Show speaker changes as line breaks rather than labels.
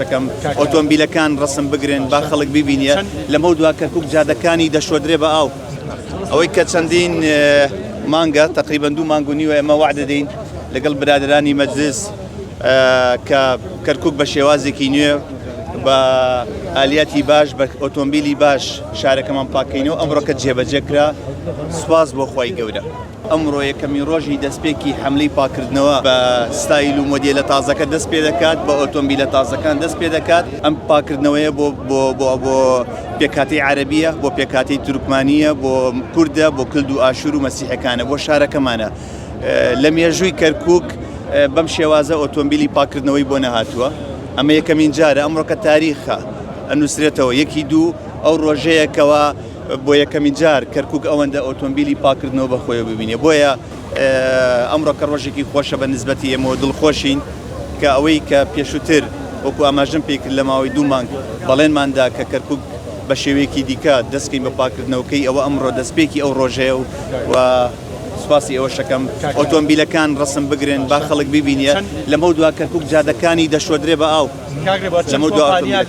دەکەم ئۆتۆمبیلەکان ڕەسم بگرن با خەڵک ببینێ لەمەو دوا کەرکک جادەکانی دەشۆدرێ بە ئاو. ئەوەی کە چەندین مانگە تقریبا دوو مانگ و نیوە ئێمە وعدە دەین لەگەڵ برادرانی مەجلس کە کەرکک بە شێوازێکی نوێ بە ئالیاتی باش بە ئۆتۆمبیلی باش شارەکەمان پاکەینەوە ئەمڕۆکە جێبەجێ کرا سوپاس بۆ خوای گەورە. ئەمڕۆ یەکەمین ڕۆژی دەستپێکی حەملەی پاککردنەوە بە ستایل و مۆدێلە تازەکە دەست پێدەکات، بە ئۆتۆمبیلە تازەکان دەست پێدەکات. ئەم پاککردنەوەیە بۆ بۆ بۆ بۆ پێکهاتەی عەرەبییە، بۆ پێکهاتەی تورکمانییە، بۆ کوردە، بۆ کلد و ئاشوور و مەسیحەکانە، بۆ شارەکەمانە. لە مێژووی کەرکووک بەم شێوازە ئۆتۆمبیلی پاککردنەوەی بۆ نەهاتووە. ئەمە یەکەمین جارە، ئەمڕۆکە تاریخە ئەنووسرێتەوە. یەکی دوو ئەو ڕۆژەیە کەوا بۆ یەکەمین جار کەرکوک ئەوەندە ئۆتۆمبیلی پاکردنەوە بە خۆیەوە ببینێ بۆیە ئەمڕۆ کە ڕۆژێکی خۆشە بە نسبەتی ئێمەوە دڵخۆشین کە ئەوەی کە پێشووتر وەکو ئاماژەم پێ کرد لە ماوەی دوو مانگ بەڵێنماندا کە کەرکوک بە شێوەیەکی دیکە دەستکەین بە پاکردنەوەکەی ئەوە ئەمڕۆ دەستپێکی ئەو ڕۆژەیە و و سوپاسی ئێوەشەکەم ئۆتۆمبیلەکان ڕسم بگرن با خەڵک ببینێ لەمەو دوا کەرکوک جادەکانی دەشۆدرێ بە ئاو لەمەو دوا ئۆتۆمبیلەکان.